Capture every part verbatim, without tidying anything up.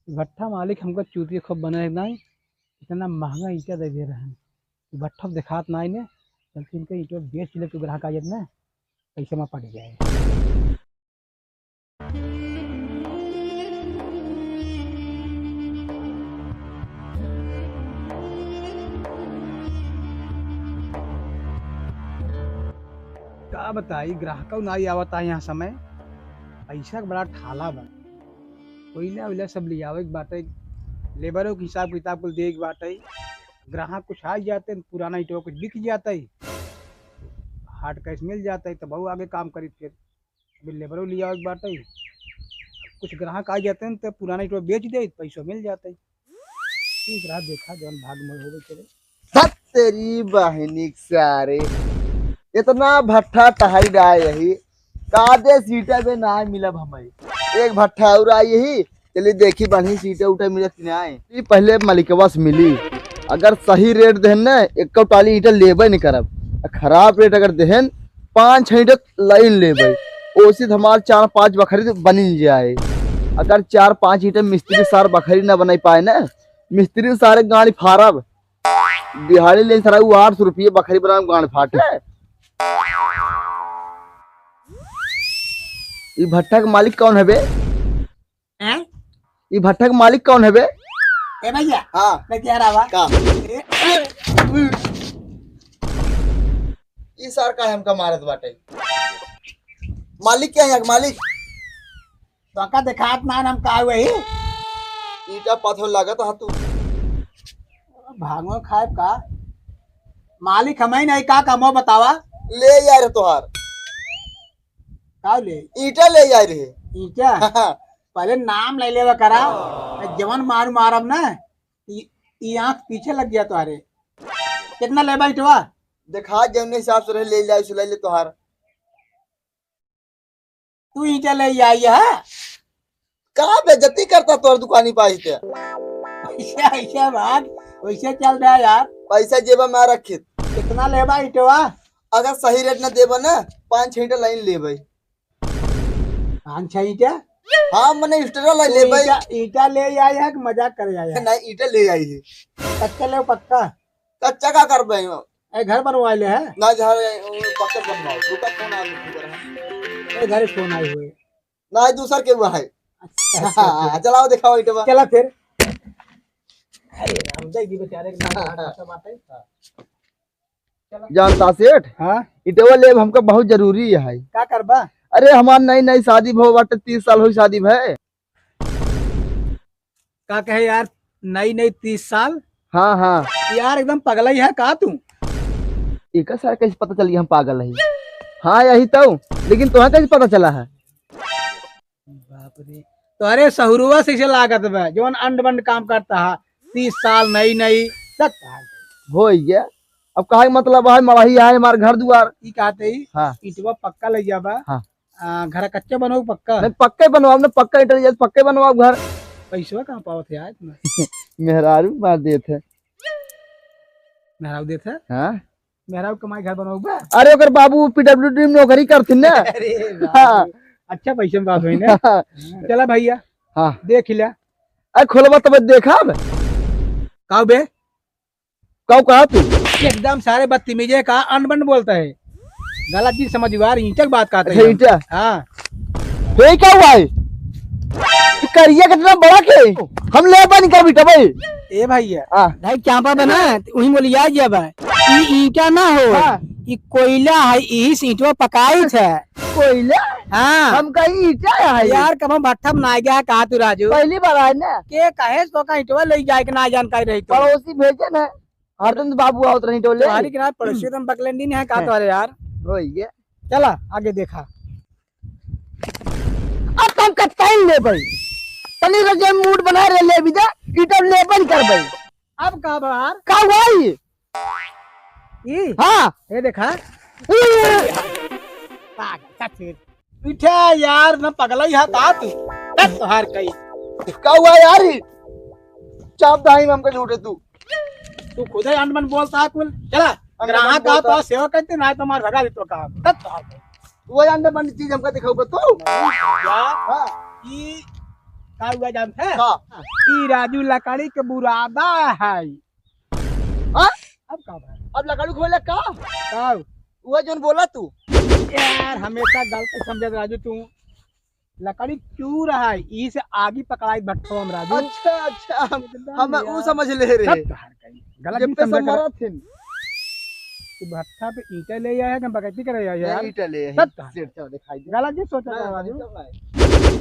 भट्ठा मालिक हमका चूतिया खूब बने नाई, इतना महंगा ईंटा दे दे रहे हैं। भट्ठा देखात नाई ने, चलते इनका ईंटा बेच ले तो ग्राहक आ जात ना, पैसे में पड़ जाए। का बताई, ग्राहकौ नाई आवत है यहाँ समय, पैसा के बड़ा ठाला बा। कोयला ओइला सब लियावे के बाटे, लेबरों के हिसाब किताब कुल देवे के बाटे। ग्राहक कुछ आ जाते, पुराना ईंटवा कुछ बिक जाते, हार्ड कैश मिल जाते, तब वो आगे काम करी फिर। अभी लेबरों लियावे के बाटे, कुछ ग्राहक आ जाते हैं तो पुराना ईंटवा बेच दे, पैसा मिल जाते। ठीक रहा, देखा जौन भाग में होवे करे। धत तेरी बहिनी के सारे, इतना भट्ठा टहल रहा यही, कादे सीटा पे ना मिलब हमें। एक भट्ठा और आई यही, चलिए देखी बढ़िया सीटा उठा मिलत कि ना। ई पहले मालिकवा से मिली, अगर सही रेट देहन ना, एक टाली ईंटा लेबे नहीं करब। आ खराब रेट अगर देहन, पाँच छः ईंटा लाइन लेबे, ओसे तो हमार चार पाँच बखरी तो बनिन जाए। अगर चार पाँच ईंटा मिस्त्री सार बखरी ना बनाई पाए ना, मिस्त्री सारे गाड़ी फारब। दिहाड़ी लेन सारा वो आठ सौ रुपये बखरी बनावे गांड फाटे। ई भट्ठा के मालिक कौन हवे? हैं? ई भट्ठा के मालिक कौन हवे? ए भैया, हाँ। मैं कह रहा बा। का? ए, ई सार का हमका मारत बाटे? मालिक क्या है यहाँ के मालिक? तोका देखात ना हम का वही? ईंटा पाथर लागत हा तू। भांगो खाए का? मालिक हम ही नहीं, का कमो बतावा? ले यार तोहार। का ले? ईंटा ले यार रे। ईंटा? पहले नाम ले लेवा करा। जवन मारू मारब ना, ई, ई आँख पीछे लग गया तोहरे। कितना लेबा ईंटवा? देखा जौने हिसाब से रहे ले ले, सुलाई ले तोहार। तू ईंटा ले आई है? का बेइज्जती करता तोर दुकानी पे आई ते? ऐसे, ऐसे बात, वैसे चल रहा है यार। पैसा जेबा में रखित। कितना लेबा ईंटवा? अगर सही रेट न देबा ना, पाँच छह ईंटा लाइन लेबे। पाँच छह ईंटा? हाँ, मने extra लाइन तू लेबे। ईंटा, ईंटा ले आई है कि मजाक करे आई है? नहीं, ईंटा ले आई है। कच्चा ले पक्का? कच्चा का करबे? ए, घर बनवाए ले है? ना, घर, ए, ओ, पक्का बनवाओ। रुका, फोन आ रहा है। ए, घर फोन आए हुए। ना, दूसर के हुआ है। अच्छा, अच्छा, हाँ, अच्छा। चलाओ, दिखाओ ईंटवा। चला फिर। अरे राम, जाइए बेचारे के नाम हाँ, हाँ। सब आते हैं। चला। जानता सेठ? हाँ? ईंटवा लेब हमका बहुत जरूरी है। का करबा? अरे हमार नई नई शादी भव बाटे, तीस साल होई शादी भय। का कहे यार, नई नई तीस साल? हाँ, हाँ। यार एकदम पगला ही है का तू? एका सार कैसे पता चल गया हम पागल है? हाँ यही तो, लेकिन तुम्हें कैसे पता चला है? बाप रे, तोहरे सहुरुआ से इसे लागत बा, जौन अंड बंड काम करता है, तीस साल नई नई। हो गया। अब कहा के मतलब है, मड़ही है हमार घर दुआर। ई कहते ही हाँ। ईंटवा पक्का ले जाबा। हाँ। आ, घर कच्चा बनवाओ पक्का? नहीं, पक्का ही बनवाओ ना, पक्का ईंटा ले जाए, पक्का ही बनवाओ घर। पैसवा कहाँ पावत है आज तुम्हें? मेहरारू मार देत है। मेहरारू देत है? हाँ। मेहरारू कमाई घर बनवाओ बा? अरे ओकर बाबू पीडब्ल्यूडी में नौकरी करथिन ना। अरे बाप हाँ। रे। अच्छा पैसे में बात हुई ना। हाँ। चला भैया। हाँ। देख लिया। अरे खोलबा तब देखा। का बे? का कहा तू? एकदम सारे बदतमीजे का अनबन बोलता है। गलत चीज समझ यार, ईंटा की बात कहते अच्छा, हैं। ईंटा? हाँ। हे क्या हुआ है? तू करिया कितना बड़ा के? हम ले बन कर बेटा भाई। ए भैया। हाँ। भाई क्या बा ना, वही बोली आ गया बा। ई ईंटा ना हो, हाँ। ई कोयला है, यही से ईंटवा पकाई है। कोयला? हाँ। हम कहीं ईंटा है। यार, कब हम भट्ठा में ना गया, कहा तू राजू? पहली बार आए ना। के कहे तो का ईंटवा ले जाए के ना जानकारी रही तो। पड़ोसी भेजे ना। हरदम तो बाबू आवत रही टोले। तुम्हारी किनारे पड़ोसी एकदम बकलेंडी नहीं है का हाँ। तुम्हारे यार? वही है। चला आगे देखा। अब तुम कत्ता ही ले भाई। तनी रजे मूड बना रहे ले भी दे। ई तो ले बन कर भाई। अब का बाहर? का भाई? ई? हाँ। ये देखा। ई। पागल, सच में। पीठे यार, न पगला ही हाथ आ तू। तब तोहार कई। का हुआ यार ही? चाप दाई में हमका झूठे तू। तू खुदे अंड मन बोलता है कुल। चला, अंड मन ग्राहक का बोलता। तो सेवा करते ना, तुम्हार भगा भी तो काम। तब तोहार कई। तू वही अंड मन चीज हमका दिखाऊगा तू? या हाँ। ई का हुआ जानत है? का? ई राजू लकड़ी के बुरादा है। हाँ? अब का भा? अब लकड़ी खोले का? का? वह जौन बोला तू। यार, हमेशा गलत समझत राजू तू। लकड़ी चूर है, ई से आगी पकड़ाई भट्ठो हम राजू। अच्छा, अच्छा, हम, एकदम हम यार। ऊ समझ ले रहे। सब तोहार कहीं। गलत जब भी पे समझा सब कर। मरत हिन। तू भट्ठा पे ईंटा ले आया है कि बकैती करे आया है नहीं, यार? ईंटा ले आया है। सब तोहार। सेठ, चलो दिखाई दे। गलत भी सोचा नहीं, था राजू। नहीं, नहीं।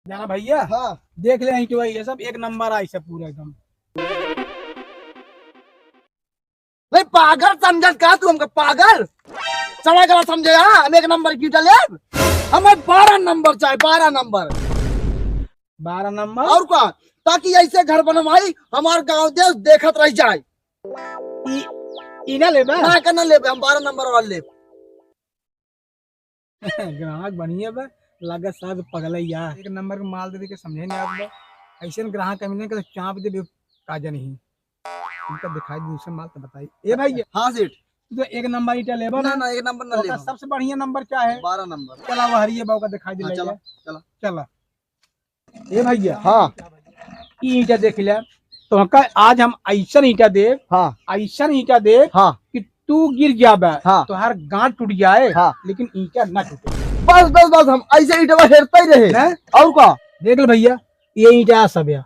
जाना भैया, हाँ। देख ले ईंटवा, ये सब एक नंबर आई सब पूरा एकदम। नहीं, पागल समझत का तू हमका, पागल? सड़ा गला समझे, हाँ? हम एक नंबर की ईंटा लेब? हमें बारह नंबर चाहे, बारह नंबर। बारह नंबर? और का? ताकि ऐसे घर बनवाई, हमार गांव देश देखत रह जाए। ई, ई ना लेबे? ना, का ना लेबे, हम बारह नंबर वाला लेब। ग्राहक बढ़िया बा, लागत साहब पगलैया। एक नंबर के माल दे दे के समझे नहीं आवत बा। ऐसे न ग्राहक मिले के चाप दे दे, का जानी। इनका दिखाई दे दूसरा माल तो बताई। ए भाई, हाँ सेठ। तू तो एक नंबर ईंटा लेबा ना, ना? ना, एक नंबर ना तो लेबा। सबसे बढ़िया नंबर क्या है? बारह नंबर। चला, वह हरिये बाबू का दिखाई दे हाँ, ले चला, जा। चला। चला। ए भैया, हाँ। ई ईंटा देख ले, तोहका आज हम ऐसन ईंटा देब, हाँ। ऐसन ईंटा देब हाँ। कि तू गिर जाबे, हाँ। तोहार गांठ टूट जाए, हाँ। लेकिन ईंटा ना टूटे। बस, बस, बस, हम ऐसे ईंटवा हेरते ही रहे। हैं? और का? देख ले भैया, ये ईंटा सब है।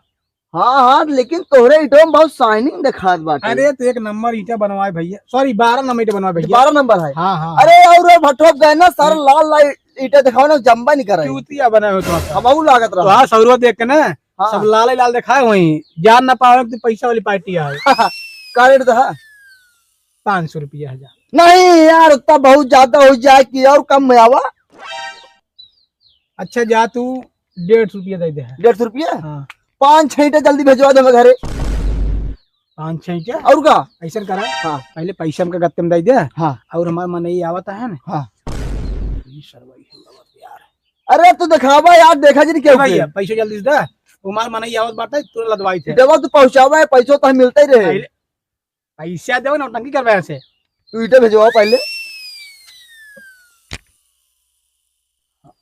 हाँ, हाँ, लेकिन तोहरे ईंटवा में बहुत shining दिखात बाटे। अरे, तो एक नंबर ईंटा बनवाए भैया, sorry, बारह नंबर ईंटा बनवाए भैया। बारह नंबर है? हाँ, हाँ। अरे, और भट्ठो गए ना, सारा लाल लाल ईंटा दिखाओ ना, जम्बा नहीं करे। चूतिया बनाए हो तो। हम अऊ लागत रहा। तो हाँ, सौरवा देख के ना, हाँ। सब लाल ही लाल दिखाए हुए हैं। जान ना पावे कि पैसा वाली पार्टी आए। का रेट था? पाँच सौ रुपया हजार। नहीं यार, उतना बहुत ज्यादा हो जाए कि और कम में आवा। अच्छा, जा तू डेढ़ सौ रुपया दे दे। डेढ़ सौ रुपया? हाँ। पाँच छह ईंटा जल्दी भेजवा दे घरे। पाँच छह ईंटा? और का? ऐसा करा, हाँ। पहले पैसा हमका गत्ते में दे दे। हाँ। और हमार मनई आवत है ना। हाँ। ये सरवाई है यार। अरे तू दिखावा यार, देखा जी नहीं ए भैया, क्यों? पैसा जल्दी से दे। हमार मनई आवत बाटे, तुरंत लदवाई थे। देवा तू पहुँचावा है, पैसों तो मिलते ही रहे। पहले पैसा देवे, नौटंकी करवे यहाँ से। तू ईंटे भेजवाओ पहले।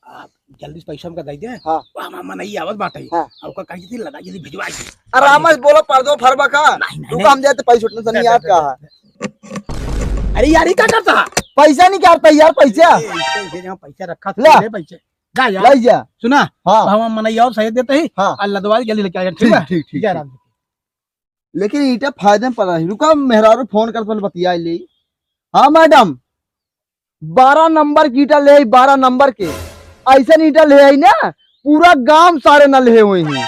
आप जल्दी से पैसा हमका दे दे। हाँ। वो हमार मनई आवत बाटे। हाँ। और ओका कही थी, लदा जल्दी भेजवा दे। आराम से बोला, पर्दो फरबा का? नहीं, नहीं, तू नहीं। काम जाए तो पैसा उठने से नहीं याद का है? अरे यार, ये क्या करता है? पैसा नहीं करता यार, पैसा। ए, ए, ए, यहाँ पैसा रखा था, ला। ले पैसे। जा यार। ले जा। सुना? हाँ। तो हम मनई और सही देते ही। हाँ। और लदवा के जल्दी लेके आ जा, ठीक ठीक, है? ठीक, ठीक, जा ठीक। आराम से। लेकिन ईंटा फायदे में पड़ा है। रुका, मेहरारू फोन कर, पहले बतिया ले। हाँ मैडम, बारह नंबर की ईंटा ले आई, बारह नंबर के। ऐसन ईंटा ले आई ना, पूरा गांव सारे ना ले हुए हैं।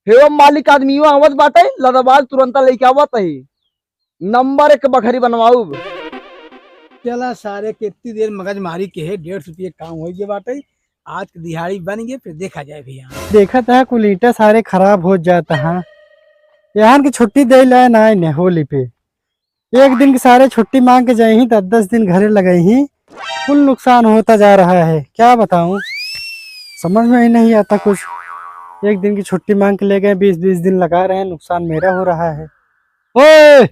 हेवा मालिक आदमी आवत बाटे, लदवाल तुरंत लेके आवत है। नंबर एक बखरी बनवाऊब। चला सारे, कितनी देर मगजमारी के है, डेढ़ सौ रुपये काम हो गए बाटे। आज के दिहाड़ी बन गए, फिर देखा जाए भैया। देखत है कुल ईंटा सारे खराब हो जाता है। यहाँ की छुट्टी दे लाए ना इन्हें होली पे। एक दिन की सारे छुट्टी मांग के जाए ही, दस दस दिन घरे लगे ही। कुल नुकसान होता जा रहा है, क्या बताऊं, समझ में ही नहीं आता कुछ। एक दिन की छुट्टी मांग के ले गए, बीस बीस दिन लगा रहे हैं, नुकसान मेरा हो रहा है। ओए!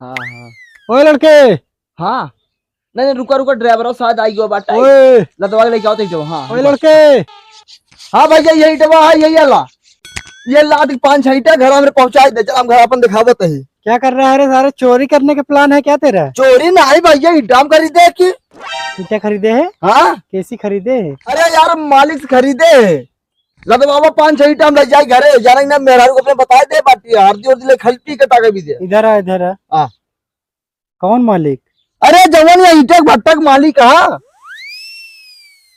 हाँ, हाँ। ओए लड़के! हाँ। नहीं, नहीं, रुका, रुका, ड्राइवर साथ आई गयो बाटे। ओए! लदवा के लेके आओ, तो जाओ, हाँ, ओए रुका। लड़के! हाँ भैया, यही डब्बा है, यही वाला। ये लाद के पाँच छह ईंटा घर हमरे पहुँचाई दे, चल हम घर अपन दिखावत ही। क्या कर रहा है रे सारे? चोरी करने के प्लान है क्या तेरा? चोरी नहीं भैया, ईंटा हम खरीदे की। ईंटा खरीदे है? हाँ। कैसी खरीदे है? अरे यार, मालिक से खरीदे है। लदवावा पाँच छह ईंटा हम ले जाए घरे, जाने ना मेहरारू को अपने बताए दे बाटी, हरदी उरदी ले खाली पी के ताके भी दे। इधर आ, इधर आ। हाँ। कौन मालिक? अरे जवन ये ईंटे के भट्टा के मालिक है।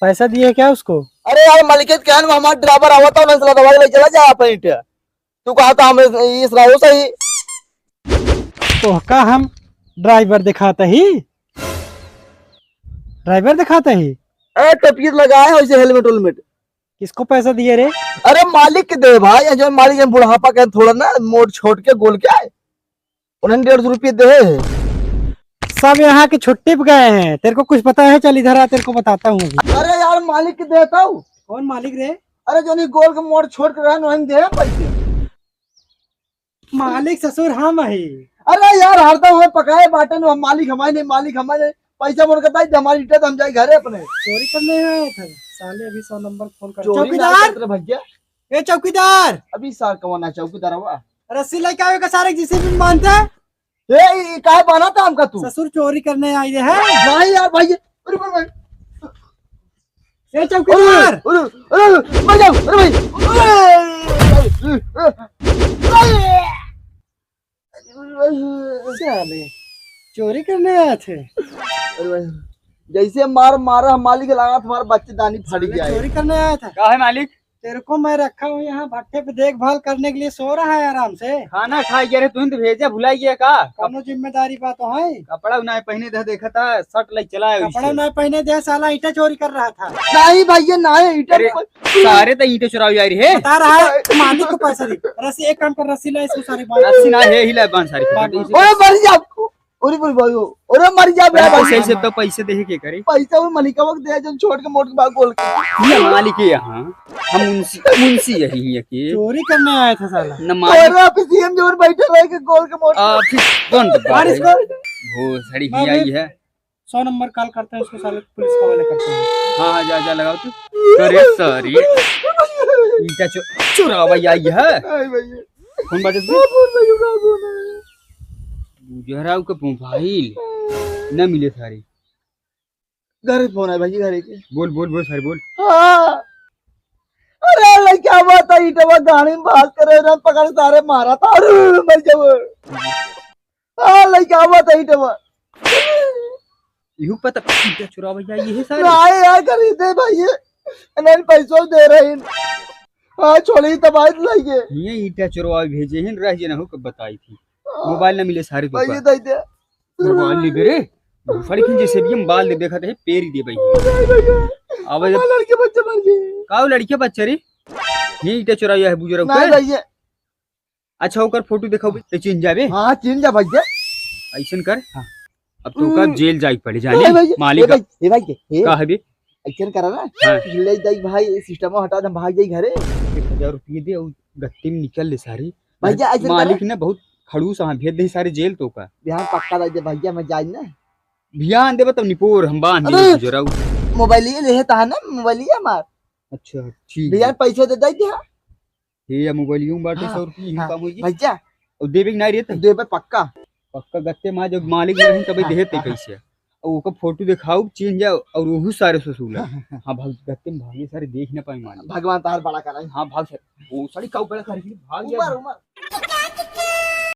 पैसा दिए क्या उसको? अरे यार, मालिक के कहन में हमारा ड्राइवर आवा था, उन्हें लदवा के ले चला जाए अपन ईंटे। तू कहा था हम इस, इस रहो सही। तोहका हम ड्राइवर दिखाता ही, ड्राइवर दिखाता ही। ए, टोपी लगाए है वैसे हेलमेट वेलमेट। किसको पैसा दिए रे? अरे मालिक के दे भाई, ये जो मालिक है बुढ़ापा के थोड़ा ना मोट छोट के गोल के आए, उन्हें डेढ़ सौ रुपये दे है। सब यहाँ की छुट्टी पे गए हैं, तेरे को कुछ पता है? चल इधर आ, तेरे को बताता हूँ अभी। अरे यार मालिक के देता हूँ। कौन मालिक रे? अरे जो नहीं गोल के मोट छोट के रहे, उन्हें दे पैसे। मालिक ससुर हम ही। अरे यार, हरदम हमें पकाए बाटे नु, हम मालिक हमारे नहीं, मालिक हमारे नहीं। पैसा मोड़ के ताई दे, हमारी ईंटा तो हम जाए घरे अपने। चोरी करने आया था। साले अभी सौ नंबर फोन कर। चोरी ना चौकीदार! करत रे भैया। ए चौकीदार! अभी सार कौन है चौकीदार हुआ? रस्सी लेके आवे का सारे, जिसे भी मानता है। ए, ई काहे बान्हा था हमका तू? ससुर चोरी करने आई रहे हैं। नहीं यार भाई, अरे भाई, भाई। ए चौकीदार! अरे, अरे, अरे, मर जाओ, अरे भाई। साले, चोरी करने आए थे? अरे भाई, जैसे मार मारा हम मालिक, लगा तुम्हारे बच्चेदानी फट साले, गया है। चोरी करने आया था? का है मालिक? तेरे को मैं रखा हूँ यहाँ भट्ठे पे देखभाल करने के लिए, सो रहा है आराम से। खाना खाए गया रे, तू तो भेजा भुलाई गया का? कौनो जिम्मेदारी बा तो है? कपड़ा ना पहने दे, देखा था, शर्ट लाई चला है कपड़ा वैसे। ना पहने दे, साला ईंटा चोरी कर रहा था। नहीं भैया, नहीं, ईंटा अरे, कोई सारे तो ईंटे चुरावे जा रही है। बता रहा है, मालिक को पैसा दे। रस्सी, एक काम कर, रस्सी ला, इसको सारे बांध। रस्सी ना है, ही ला बांध सारी। बांध, बांध। ओए, मर जा। अरे, अरे भाई, अरे मर जा बे अरे भाई। पैसे, ऐसे तो पैसे दे के करे। पैसा वो मलिकवा के दे, जो छोट के मोट के बाग गोल के। ये मालिक है यहाँ। हम मुंशी, मुंशी यही है कि चोरी करने आया था साला। न मालिक। अरे, आप सीएम जो बैठे रहे के गोल के मोट के। आ, फिर कौन बात मार है? इसको। वो सड़ी मार ही आई भाई। है। सौ नंबर कॉल करते हैं उसको, साले पुलिस के हवाले करते हैं। हाँ, हाँ, जा, जा, लगाओ तू। अरे, सॉरी। ईंटा चो-, चुरावा आई है। हाय भैया। कौन बात है? का फोन भैया, का फोन है? बुजराऊ का मोबाइल न मिले सारे। घर फोन है भैया, घर के। बोल, बोल, बोल, सारे बोल। हाँ। अरे, लइका बात है, ईंटवा गाड़ी में भाग करे, ना पकड़ सारे मारा था। अरे, मर जाओ। हाँ, लइका आवत है ईंटवा। इहू पता ईंटा चुरावे जाई, यही सारे। नाहीं यार, खरीदे भाई, ये। इन्हन पैसो दे रहे हैं। हाँ, छोड़ी तब आज लाइए। ये ईंटा चुरावे भेजे हैं, रह जे ना हो, कब बताई थी। हाँ। मोबाइल ना मिले सारे तो भाई, ये का। दे दे। मोबाइल ले बे रे। फड़किन जैसे भी हम बाल दे देखत है, पेर ही दे भाई। नहीं भैया। आवे जब हमार लड़के बच्चे मर गए। का हो लड़के बच्चे रे? ये ईंटा चुरावे है बुजुर्ग नहीं के? भैया। अच्छा, ओकर फोटो देखाओ बे, ते चिन्ह जाबे। हाँ, चिन्ह जा भैया। ऐसन कर। हाँ। अब तो का हम्म। जेल जाई पड़े, जाने ए भाई, मालिक ए भाई, ए भाई के, ए। का है बे? ऐसन करा ना। हाँ। ले जाई भाई, सिस्टम हटा दे, भाग जाई घरे। एक हजार रुपये दे और गत्ते में निकल ले सारे। भैया, ऐसन करा। मालिक ने बहुत खड़ूस हाँ भेज दे सारे जेल तो का। बिहान पक्का रह दे भैया, मैं जाई ना। बिहान देबे तब निपोर हम बांध अरे। दे जरा। मोबाइल ये ले है ता ना, मोबाइल ये मार। अच्छा, ठीक बिहान है। पैसा दे दे दिया। हे या मोबाइलियो में बाटे हाँ, सौ रुपये, इही हाँ, काम होई। भैया। और देबे कि ना रे तै? देबे पक्का। पक्का गत्ते मा जब मालिक रही तबे हाँ, देहे ते हाँ, पैसे। और ओकर फोटो देखाओ, चेंज जाओ और ओहू सारे ससुला। हाँ, हाँ, हाँ। हाँ, भाग गत्ते में भागे सारे देख ना पाए मालिक। भगवान तार बड़ा कराई। हाँ, भाग सारे। ओ सारी काऊ बड़ा कर भाग गया। उमर, उमर।